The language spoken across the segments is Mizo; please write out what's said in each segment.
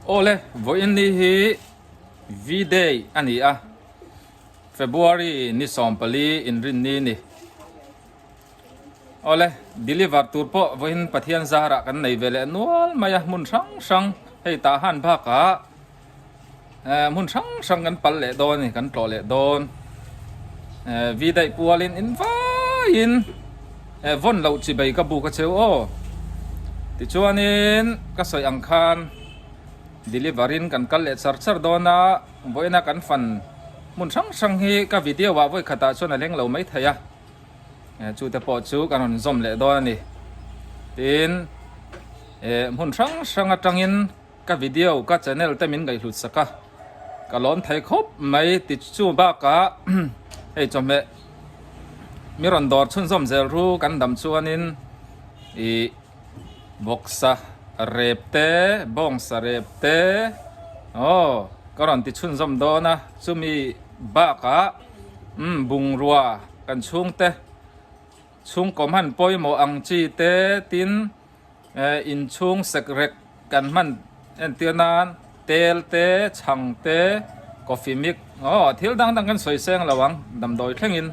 Awle, vawiin ni hi V-Day a ni a, February ni 14 inrinni ni. Awle, deliver tur pawh vawiin Pathian zarah kan nei ve leh nual mai a, hmun hrang hrang hei tah han bakah hmun hrang hrang kan pal leh dawn a ni, kan tlawh leh dawn. V-Day pualin in vaiin vawn loh chi bei ka buk a cheu aw. Tichuanin ka sawi ang khan deliver in kan kal leh char char dawn a. Vawiina kan fan hmun hrang hrang hi ka video ah vawi khatah chuan a leng lo mai thei a, chute pawh chu kan rawn zawm leh dawn a ni. Tin, hmun hrang hrang atangin ka video ka channel te min ngaihhlut sak a, ka lawm thei khawp mai ti chu bakah hei chawhmeh mi rawn dawr chhunzawm zel ru kan dam chuanin ih. Vawksa rep te, bawngsa rep te aw ka rawn ti chhunzawm dawn a, chumi bakah umm bungrua kan chhungte chhungkaw hman pawimawh ang chi te tin eh inchhung sek rek kan hman entir nan tel te, chhang te, coffee mix aw thil dang dang kan sawi seng lo ang damdawi thlengin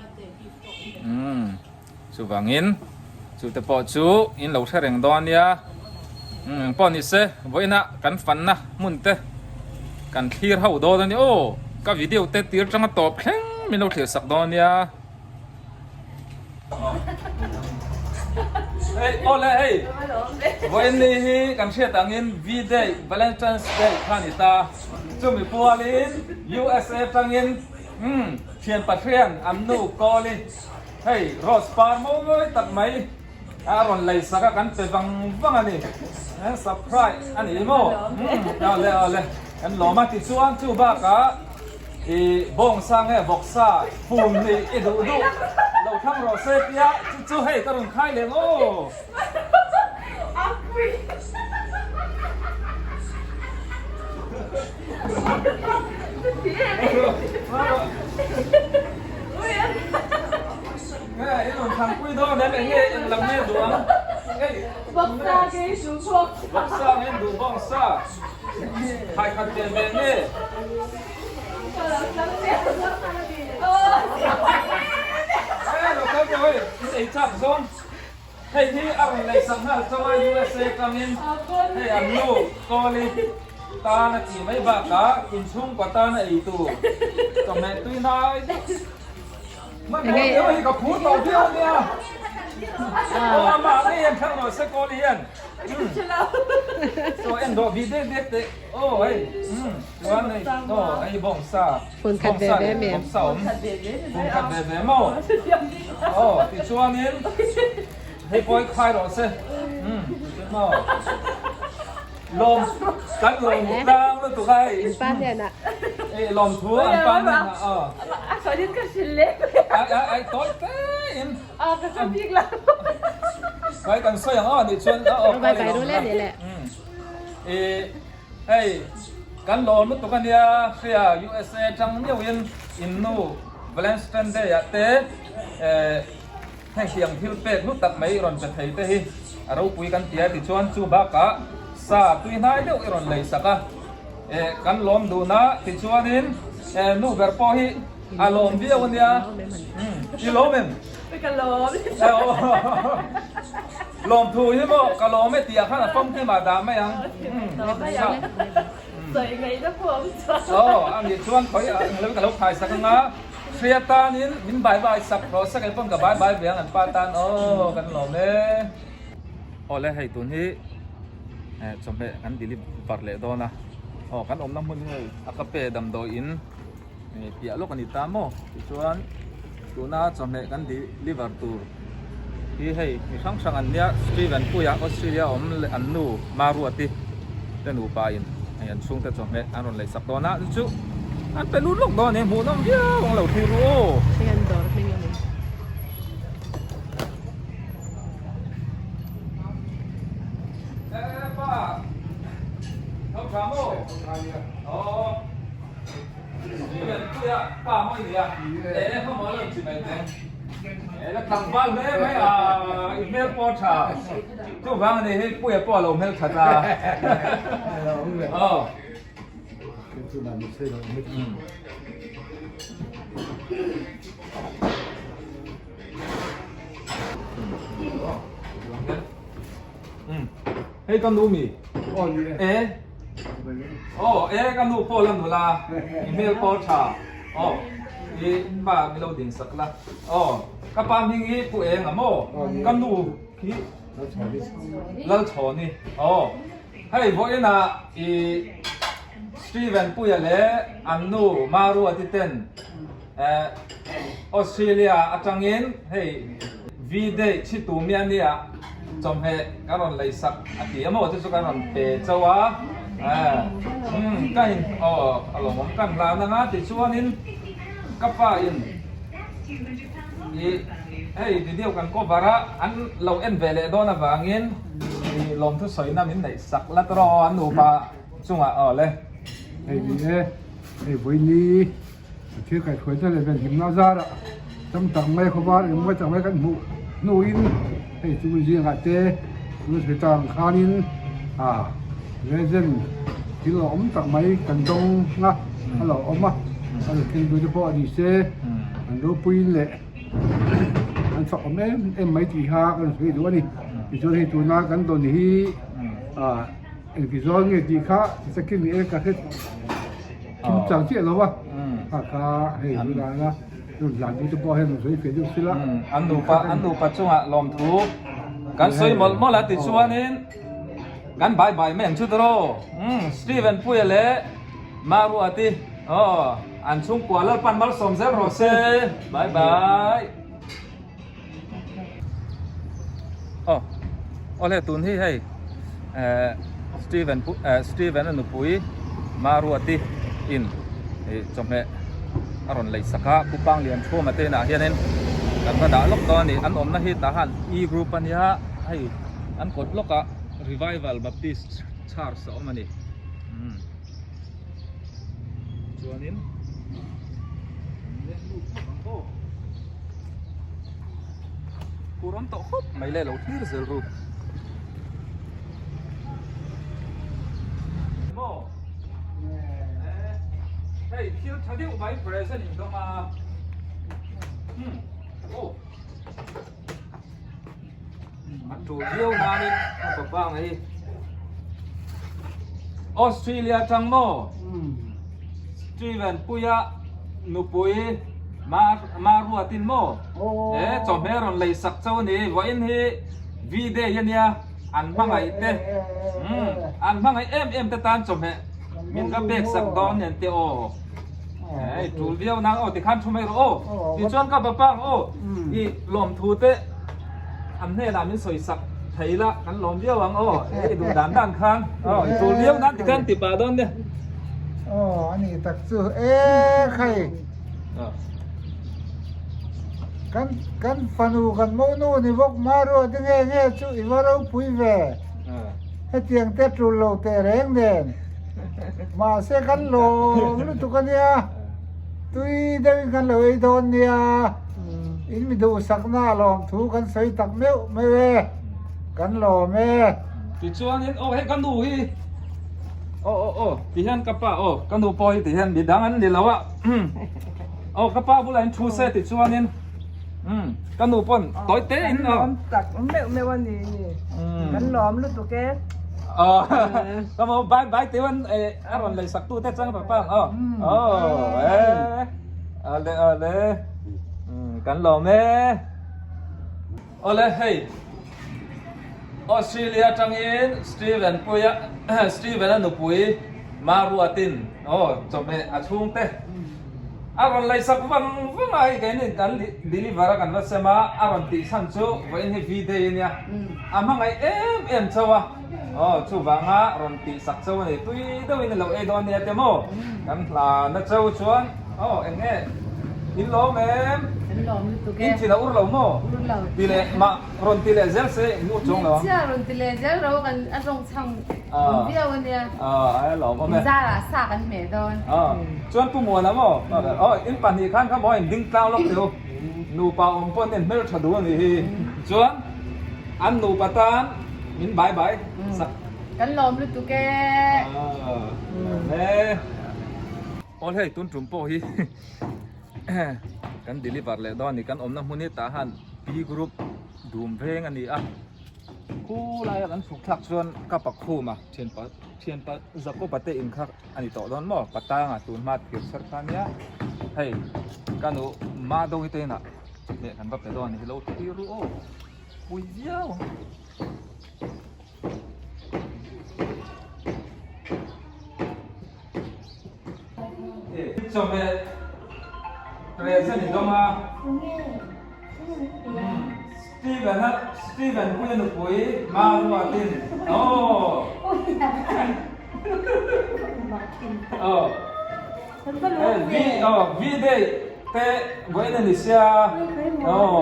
umm. Chuvangin chute pawh chu in lo hre reng dawn ania, umm eng pawh ni se vawiina kan fanna hmun te kan thlir ho dawn a ni aw, ka video te tir tanga tawp thleng min lo thlir sak dawn ania. Hei aw le hei vawiin ni hi kan hriat angin V-Day Valentine's Day kha a ni ta, chumi pualin USA tangin umm thian Pathian an nu kawl i. Hei rose par mawi tak mai a rawn lei sak a kan pe vang vang a ni surprise a ni maw awle awle kan lawm a tichuan chu bakah i bawngsa nge vawksa fun ni i duh duh lo thlang rawh se tia chu chu hei ka rawn khai leh maw. Hei hi a rawn lei sak nghal chauh a, USA tangin hei an nu Kawli tan a tih mai bakah inchhungkaw tan a ei tur chawhmeh tui hnai deuh hmanhmawh deuh hi ka phur tawh viau a nia. Aw amah ngei hian thlang rawh se Kawli hian chaw en rawh bih dek dek teh aw hei chuan hei aw hei bawngsa bawngsa leh bawngsa awm phun khat ve ve maw aw tichuanin hei pawh hi khai rawh se umm tichuan maw lawm kan lawm tlang lutuk a hei ei lawm thu an pa hnenah aw ai ai ai tawi te in kai kan sawi ang aw nih chuan aw aw kai lawm la umm Hei kan lawm lutuk a nia hria USA tang miauhin in nu Valentine Day ah te heng tiang thil pek hlu tak mai i rawn pe thei te hi a ropui kan ti a tichuan chu bakah sa tui hnai deuh i rawn lei sak a kan lawm dun a tichuanin nu ber pawh hi a lawm viau a nia i lawm em? Ka lawm. Lawm thu hi maw ka lawm e tih ah khan a famkim ah dah mai ang. Aw a nih chuan khawi ah englo ka lo khai sak anga hria tanin min bai bai sak rawh sak e pawn ka bai bai ve ang an pa tan aw kan lawm e. Aw le hei tun hi chawhmeh kan deliver leh dawn a aw kan awmna hmun hi hei a ka pe damdawi in. Piah lawk a ni ta maw tichuan tuna chawhmeh kan deliver tur hi hei mi hrang hrang an nia Steven Puia Australia awm leh an nu Maruati te nupa in hei an chhungte chawhmeh an rawn lei sak dawn a chu chu an pe lut lawk dawn a ni hmuhnawm viau ang lo thlir ru aw. Hei an dawr hming a ni. E pa tho tha maw aw. Tlangval hle mai a i hmel pawh a tha chuvang a ni hei puia pawh a lo hmel that a aw. Hei ka nu mi e aw e ka nu pawh la nula i hmel pawh tha aw i pa mi lo ding sak la aw ka pa hming hi pu eng a maw ka nu hi Lalchhawni aw hei vawiin ah i Steven Puia leh an nu Maruati ten eh Australia atangin hei V-day chhitu mi a nia chawhmeh ka rawn lei sak a ti a maw chu chu ka rawn pe chauh a eh umm ka in aw a lawmawm kan hlan anga tichuanin ka pa in ih hei video kan cover a an lo en ve leh dawn avangin ih lawmthu sawina min neih sak la tawh aw an nupa chungah aw le. Hei ni e, hei vawiini Thil kaihhruaina leh venhimna zarah tam tak mai khawvar eng mawi tak mai kan hmuh hnuin hei chu zingah te tuna sawi tak ang khanin ah legend thil a awm tak mai kan dawng a a lo awm a a lo thleng duh te pawh a ni se an ropuiin leh an fak awm em em mai tih kha kan sawi duh a ni tichuan hei tuna kan dawn hi ah engti zawl nge tih kha takin ni e ka hre. Thil chang chiah lo a, kha kha hei tunah a rawn zan tu te pawh hian rawn sawi feh deuh sil a. An nupa an nupa chungah lawmthu kan sawi mawlh mawlh a tichuanin kan bai bai mai ang chu tawh Steven Puia leh Maruati aw an chhungkua Lalpan malsawm zel rawh se bye bye. Aw awle tun hi hei eh Steven pu eh Steven a nupui Maruati in ih chawhmeh a rawn lei sak a Pu Panglian Thuama te inah hianin kan va dah lawk dawn a ni an awmna hi tah han E group a nia hei an kawt lawkah Revival Baptist Church a awm a ni umm chuanin kan leng lut phawt ang aw. Kur awm tawh khawp mai le lo thlir zel ru. Maw? Hei thil tha deuh mai present in dawng a. Hmm. Oh. A tul viau nanin a papa ang hei. Australia tang maw? Steven Puia nupui Maruatin maw? He chawhmeh rawn lei sak chauh a ni. Vawiin hi V-day a nia, an hmangaih te, an hmangaih em em te tan chawhmeh min va pek sak dawn nen te aw. Hei tul viau nang aw tikhan thu mai rawh aw. Tichuan ka papa ang aw i lawmthu te an hnenah min sawi sak thei la kan lawm viau ang aw. I duh dan dan khan aw i tul viau nan tikhan ti pah dawn nia. Aw a ni tak chu e khai. Kan kan fanu kan monu ni bawk Maruat i nge nge chu i va ropui ve. Hetiang te tul lo teh reng nen. Mahse kan lawm lutuk a nia, tui deuhin kan lo ei dawn nia, in mi duhsakna a lawm thu kan sawi tak meuh meuh e, kan lawm e. Tichuanin aw hei ka nu hi aw aw aw tihian ka pa aw ka nu pawh hi tihian midang an ni lo a aw ka pa bulah in thu se tichuanin umm ka nu pawn tawi te in aw. Kan lawm tak meuh meuh a ni ni, kan lawm lutuk e. Aw ka mo bye bye tih an a rawn lei sak tu te chuan ka papa ang aw aw e ale ale kan lawm e awle hei Australia atangin Steven puia Steven a nupui Maruatin aw chawhmeh a chhung te a rawn lei sak vang vang a hei keini kan deliver a kan va sem a a rawn tih chhan chu vawiin hi V-day a nia a hmangaih em em chauh a aw chuvanga rawn tih sak chauh a ni tui deuhin a lo ei dawn nia te maw kan hla na chauh chuan aw eng nge in lawm em in lawm lutuk e in thil a ur lo maw ur lo ti leh mah rawn ti leh zel se in ur chuang lo ang chiah rawn ti leh zel ro kan a zawng chhang awm viau a nia a lawm awm e zarah sa kan hmeh dawn chuan pu Muana maw aw in pahnih khan kha maw in ding tlang lawk teh u nupa awm pawh an hmel tha duh a nih hi chuan an nupa tan min bai bai sak kan lawm lutuk e e. Aw hei tun tum pawh hi kan deliver leh dawn a ni kan awmna hmun hi tah han P group dum veng a ni a khulaia kan chhuk thlak chuan ka pakhuma thianpa thianpa Jacob-a te in kha a ni tawh dawn maw patanga tun hma thir chher kha nia hei ka nu Madohi te inah leh kan va pe dawn a ni hi lo thlir ru aw pui viau ang. Chawhmeh present i dawng a. Steven a Steven puia nupui Maruatin aw. Aw. V aw V day te vawiin a ni sia. Aw.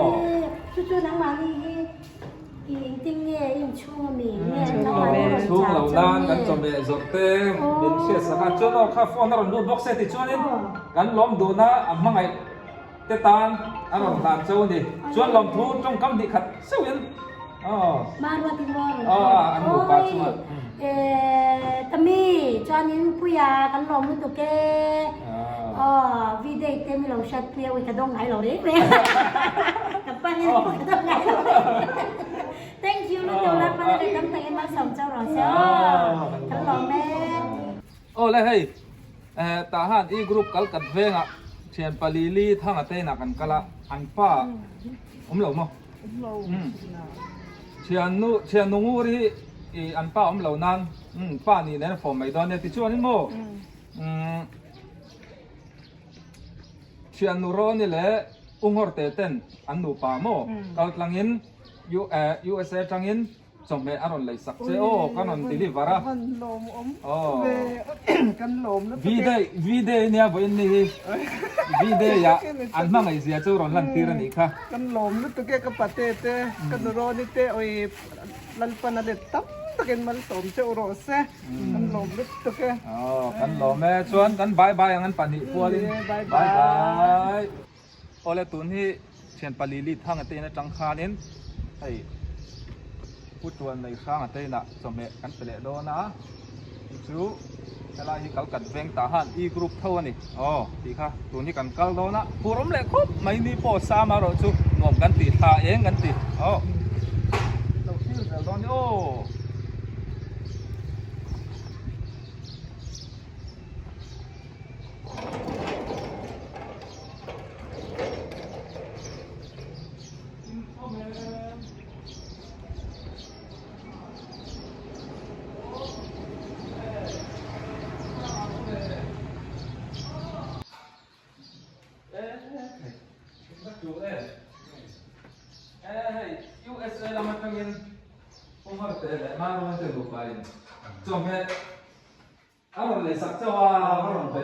Chhung lo nan kan chawhmeh zawrh te min hriat sak a, chuan aw kha phone a rawn lut bawk se tichuanin kan lawm duhna a hmangaih te tan a rawn hlan cho a ni. Chuan lawmthu tawngkam hnih khat seuhin aw aw an nupa chungah. Aw video te mi lo hriat pui a ui ka dawng ngai lo reng reng ka pan in ka dawng ngai lo thank you lu teu la pan le tam tak in malsawm chau rawh se aw kan lawm e. Aw le hei tah han i group kal kat vengah thian pali li thanga te inah kan kal a an pa awm lo maw thian nu thian nu ngur hi i an pa awm lo nan pa nih nen a fawm mai dawn nia tichuanin maw. Umm Thiannu Rawni leh U Ngawrte ten an nupa maw kal tlangin USA tangin chawhmeh a rawn lei sak che aw ka rawn deliver a. Aw V-day V-day nia vawiin ni hi V-day ah an hmangaih zia chu rawn lan tir a nih kha. Kan lawm lutuk e ka pate te ka nu Rawni te awi Lalpan a let tam takin malsawm cheuh rawh se. Kan lawm lutuk e. Aw kan lawm e chuan kan bye bye ang an pahnih pualin bye bye. Awle tun hi thian pali lit hang a te in atang khanin hei pu tuan nei hrang a te inah chawhmeh kan pe leh dawn a chu chu helai hi kal kat veng tah han e group tho a ni aw tih kha tun hi kan kal dawn a phur awm leh khawp mai ni pawh sam a rawh chu nuam kan tih thla eng kan ti aw lo thlir zel dawn ni aw. USA lam atangin Umar te leh Maruan te nupa in chawhmeh a rawn lei sak chauh a, a rawn pe.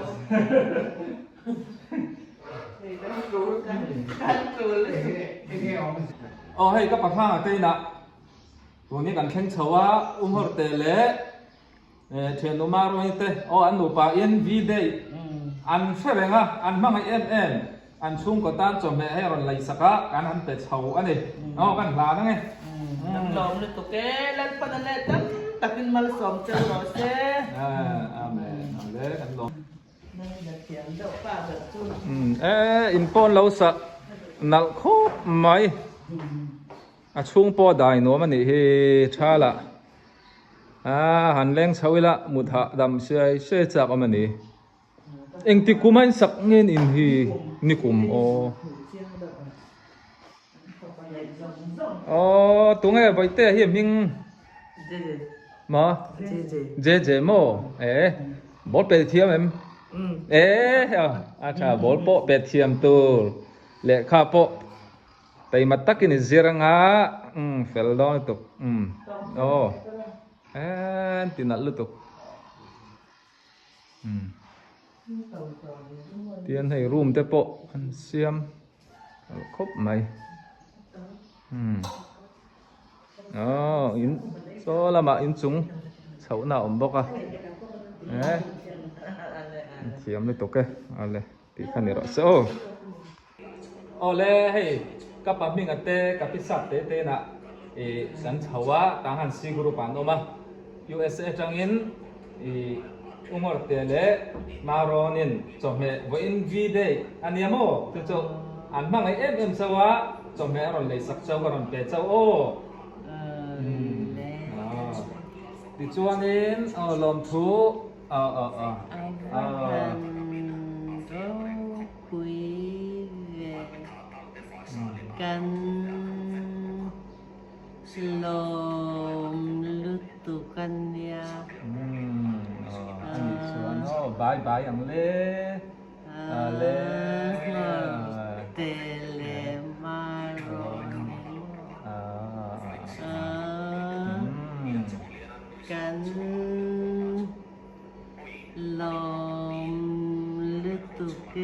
Aw hei ka pathanga te inah tun hi kan thleng chho a, Umar te leh Thiannu Maruani te aw an nupa in V-day an hre reng a, an hmangaih em em, an chhungkaw tan chawhmeh hei a rawn lei sak a, kan han pe chho a ni. Aw kan hlan ang e. Kan lawm lutuk e, Lalpan a leh tam takin malsawm cheu rawh se. Amen. Awle kan lawm. Thiam deuh pa ber chu. E in pawn lo sak nalh khawp mai. A chhung pawh dai nuam a nih hi thala. A han leng chho ila mut hah dam siai siai chak awm a ni. Engti kum a in sak nge in hi ni kum aw. Aw tunge Vawihtea hi a hming maw? Jeje maw? E ball pe thiam em? E a tha ball pawh pe thiam tur lehkha pawh Taima takin i zir anga umm fel dawn lutuk umm aw en ti nalh lutuk umm tian hei room te pawh an siam nalh khawp mai umm aw in saw lamah inchung chhohna a awm bawk a eh thiam lutuk e ale. Tih kha ni rawh se aw. Awle hei ka pa hminga te ka pi sap te te inah ih kan chho a tang han C group ah an awm a USA atangin ih Ungawrte leh Marawnin chawhmeh vawiin V-day a nia maw? Chu chu an hmangaih em em chauh a, chawhmeh a rawn leisak chauh ka rawn pe chauh aw. Tichuanin aw lawmthu aw aw aw. A va han ropui ve kan lawm lutuk a nia. Aw anih chuan aw bye bye ang le. Ale. Te leh Maroni. Kan lawm lutuk e.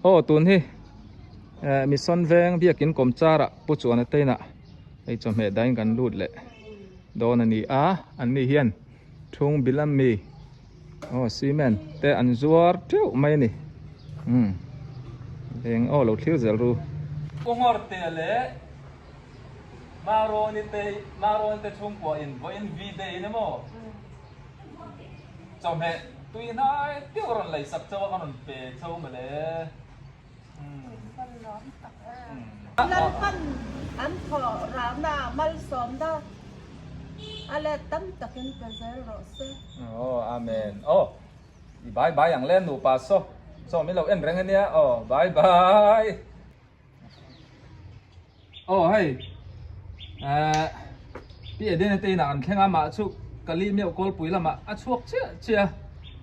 Aw tun hi Mission veng biakin kawmchar ah Pu Chuana te inah hei chawhmeh dahin kan lut leh dawn a ni a, an ni hian Thung bilam mi aw cement te an zuar teuh mai a ni umm eng aw lo thlir zel ru. Kawngawr te leh Marawni te Marawni te chhungkua in vawiin V day in emaw chawhmeh tui hnai deuh a rawn lei sak chauh a ka rawn pe chauh mawle umm. Lalpan an thawh rahna malsawmna a let tam takin pe zel rawh se. Aw amen aw i bye bye ang le nupa saw saw min lo en reng ania aw bye bye aw hei eh pi Edena te inah kan thleng a mah chu kali meuh kawlpui lamah a chhuak chiah chiah a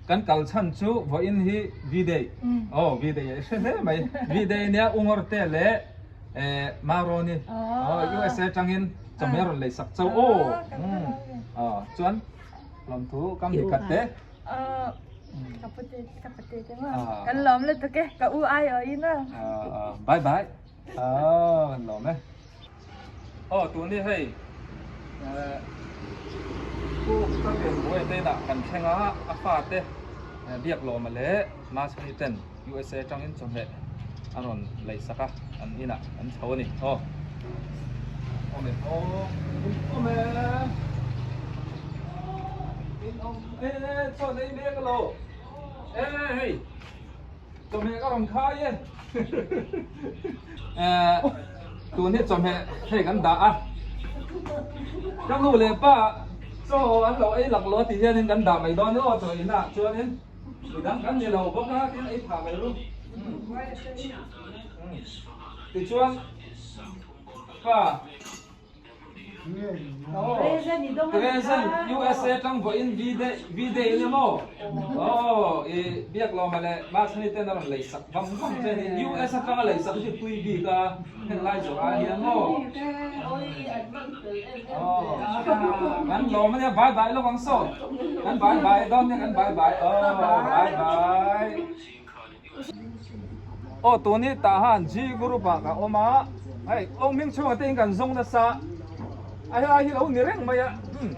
kan kal chhan chu vawiin hi V day aw V day a i hre hle mai V day ania Ungawr te leh eh Mauroni aw USA tangin chawhmeh a rawn lei sak chauh aw aw chuan lawmthu kam hi khat te Ka pute ka pute te maw kan lawm lutuk e ka u ai aw in aw bye bye aw kan lawm e aw tun hi hei pu ka pian buai te inah kan thleng a a fa te biak lawma leh Masani ten USA atangin chawhmeh a rawn lei sak a an inah an chho a ni aw awm e aw awm e in awm e chaw nei mek alo e hei chawhmeh ka rawn khai e tun hi chawhmeh hei kan dah a ka nu leh pa chaw an lo ei laklawh ti hianin kan dah mai dawn aw chaw inah chuanin Midang kan ni lo bawk a tin ei phah mai ru. Tichuan pa Present USA tang vawiin V-day in emaw aw i biak lawma leh Mahsani ten a rawn lei sak vang vang che a ni. US atanga lei sak hi tui bik a heng lai zawrh ah hian maw. Kan lawm ania bye bye lovang saw kan bye bye dawn nia kan bye bye aw bye bye aw tun hi tah han G group ah ka awm a hei awm hming chhungah te in kan zawng nasa a helai hi lo ni reng mai a umm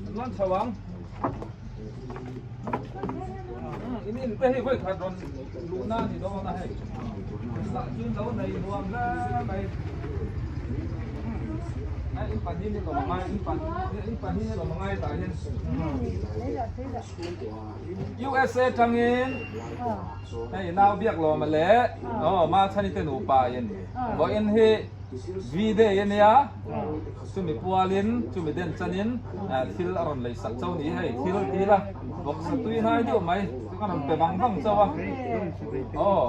kan rawn chho ang in in te hi vawi khat rawn luh na a ni dawn a hei lah chu lo nei nuam hle mai hei in pahnih hi lawm angai in pahnih in pahnih hi lawm angai tah hian USA tangin hei nau biak lawm a leh aw ma chhani te nupa in vawiin hi V-day a nia chumi pualin chumi den chanin thil a rawn lei sak chauh ni hei thil ti la bawksa tui hnai deuh mai chu ka rawn pe vang vang chauh a aw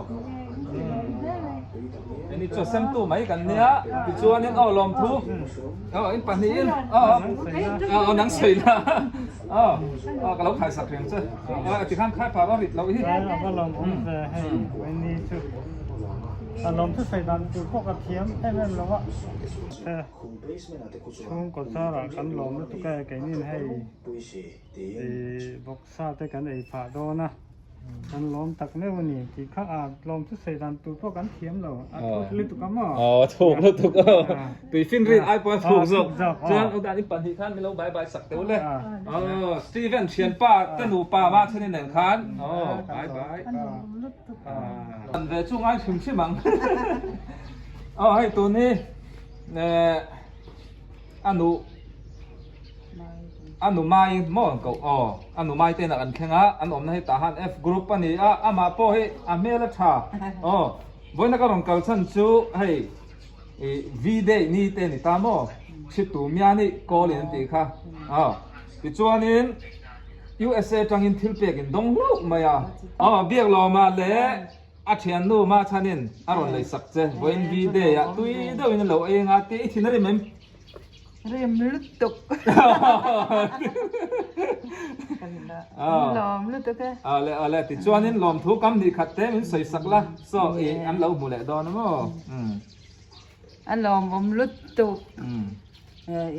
eni chu sem tu mai kan nia tichuanin aw lawmthu aw in pahnihin aw aw nang sawi la aw aw ka lo khai sak reng che aw tikhan khai phah a rit loh hi. A lawm chu sawi dan tur pawh ka thiam em em lo a. Chhungkaw zarah kan lawm lutuk e keinin hei ih bawksa te kan ei phah dawn a kan lawm tak meuh a ni tih kha a lawm chu sawi dan tur pawh kan thiam lo a thuk lutuk a maw. Aw a thuk lutuk a tui fin rin ai pawh a thuk zawk chuan u dan in pahnih khan min lo bye bye sak teuh le aw Steven thianpa te nupa mah chhan in nen khan aw bye bye. An ve chu ngai hrim hrim ang. Aw hei tun hi eh a nu. A nu mai maw an koh aw a nu mai te inah kan thleng a an awmna hi tah han F group a ni a amah pawh hi a hmel a tha aw vawiina ka rawn kal chhan chu hei ih V day ni te a ni ta maw Chhitu Miani call in an tih kha aw tichuanin USA tangin thil pek in dawng hlauh mai a aw Biaklawma leh a thiannu Machhanin a rawn lei sak che vawiin V day ah tui deuhin a lo ei anga tih i thin a rim em? Rim lutuk. Lawm lutuk e. Ale ale tichuanin lawmthu kam hnih khat te min sawi sak la saw i an lo hmu leh dawn a maw. A lawmawm lutuk.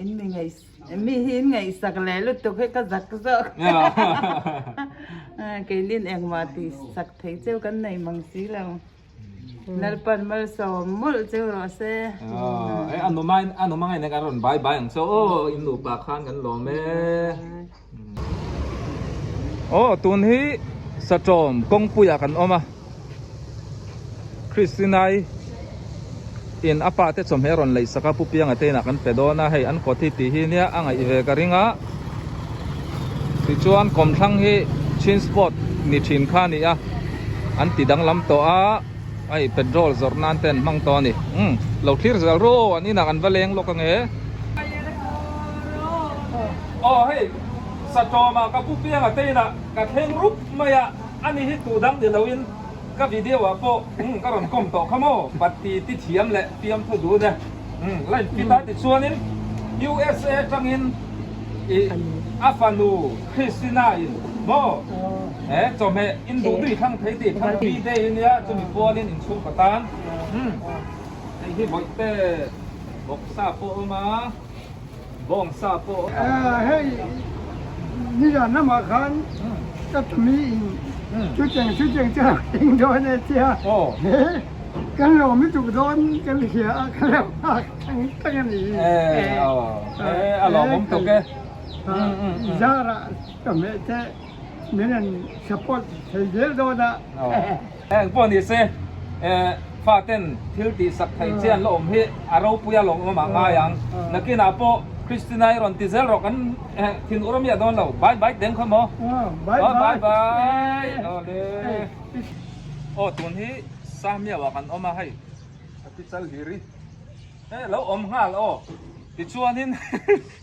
In mi ngaih mi hi in ngaihsak leh lutuk hi ka zak zawk. Keinin engmah tih sak thei cheu kan nei mang si lo. Lalpan malsawm mawlh cheu rawh se. Aw, a nu mai a nu mangai nen kan rawn bai bai ang che aw, in nupa khan kan lawm e. Aw, tun hi Satawm kawngpuiah kan awm a, Christinai in a pa te chawhmeh a rawn leih sak a, Pu Pianga te inah kan pe dawn a, hei an kawt hi tih hi nia a ngaih ve ka ring a, tichuan kawmthlang hi chin spot ni thin kha a ni a, an ti danglam tawh a, hei petrol zawrh nan te an hmang tawh a ni, umm lo thlir zel ru aw an inah an va leng lawk ange. Aw hei Satawma ka Pu Pianga te inah ka thleng rup mai a, ani hi tu dang ni loin. Ka video ah pawh umm ka rawn kawm tawh kha maw pati ti thiam leh fiam thu dun e umm line fit a tichuanin USA atangin ih a fanu Christina in maw he chawhmeh in duh duih thlang thei tih thlang pi day ania chumi pualin inchhung ka tan umm hei hi bawihte bawksa pawh a awm a. Bawngsa pawh. Hei nizan lamah khan ka tumi in chutiang chutiang chu a eng dawn e tia kan lawm lutuk dawn kan hria a ka lo nghak thang thang a ni. A lawmawm tuk e. Zarah ka hmeh te min rawn support thei zel dawn a. Eng pawh ni se, faten thil tih sak theih che an la awm hi a ropui a lawmawm ah ngai ang. Nakinah pawh Christina i rawn ti zel rawh kan thin ur amiah dawn lo. Bye bye teng kha maw? Bye bye bye. Awle. Aw tun hi Sahmiau ah kan awm a hei a ti chal hlir i. Hei lo awm nghal aw. Tichuanin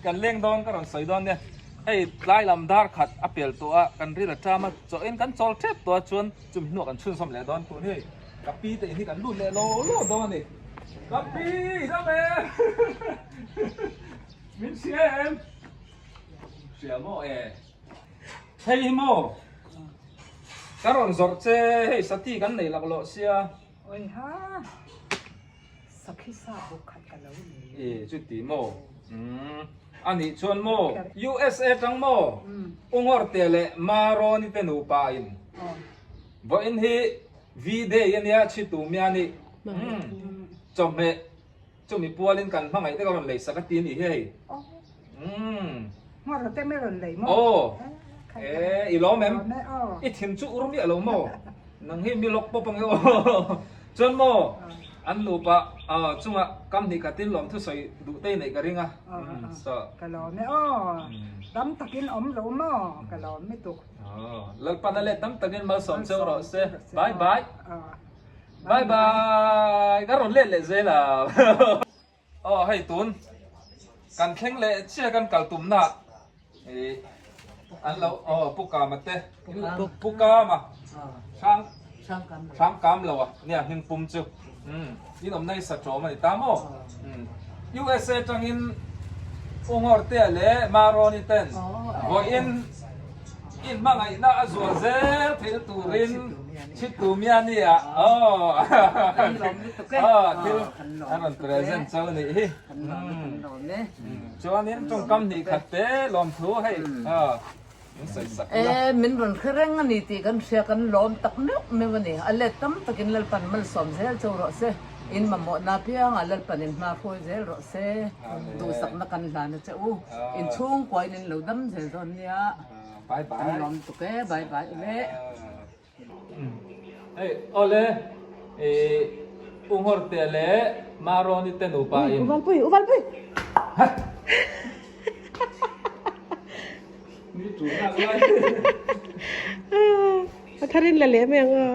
kan leng dawn ka rawn sawi dawn nia. Hei tlai lam dar khat a pel tawh a kan ril a ṭam a chawhin kan chawl ṭep tawh a chuan Chumi hnuah kan chhunzawm leh dawn tun hei ka pi te in hi kan lut leh lo lo dawn a ni. Ka pi dam e min hria em? Hria maw e. Hei hi maw ka rawn zawrh che hei sati kan nei lak loh sia. Oi ha sakhi sa bawk khat ka lo nei. E chuti maw umm a nih chuan maw USA tang maw U Ngawrte leh Maroni te nupa in vawiin hi V-day a nia chhitu mia nih umm chawhmeh chumi pualin kan hmangaih te ka rawn lei sak a ti a nih hi hei umm Ngawrte me rawn lei maw aw e i lawm em i thin chu ur miah lo maw nang hi mi lawk pawp ang e aw chuan maw an nupa chungah kam hnih khatin lawm thusawi duh te i neih ka ring a ka lawm e aw tam takin awm lo maw ka lawm lutuk Lalpana leh tam takin malsawm cheu rawh se bye bye bye bye ka rawn let leh zel ang. Aw hei tun kan thleng leh chiah kan kal tumna ih an lo aw Pu Kama te Pu Kama hrang hrang kam lo a nia hming pum chu umm in awmna hi satawm a ni ta maw umm USA tangin U Ngawrtea leh Maroni ten vawiin In hmangaihna a zual zel theihna turin Chhitumia nia aw thil an rawn present chauh a nih hi. Chuanin tawngkam hnih khat te lawmthu hei min sawi sak ila. E min rawn hre reng a ni tih kan hria kan lawm tak meuh meuh a ni. A let tam takin Lalpan malsawm zel chauh rawh se. In mamawhna apiangah Lalpan in hma hruai zel rawh se. Duhsakna kan hlan a che u. In chhungkuain in lo dam zel dawn nia. Bye bye. Kan lawm tuk e. Bye bye ule. Hei awle i U Ngawrte leh Maroni te nupa in. Uvalpui Uvalpui. Tur nak lai. A tharin la leh mai ang a.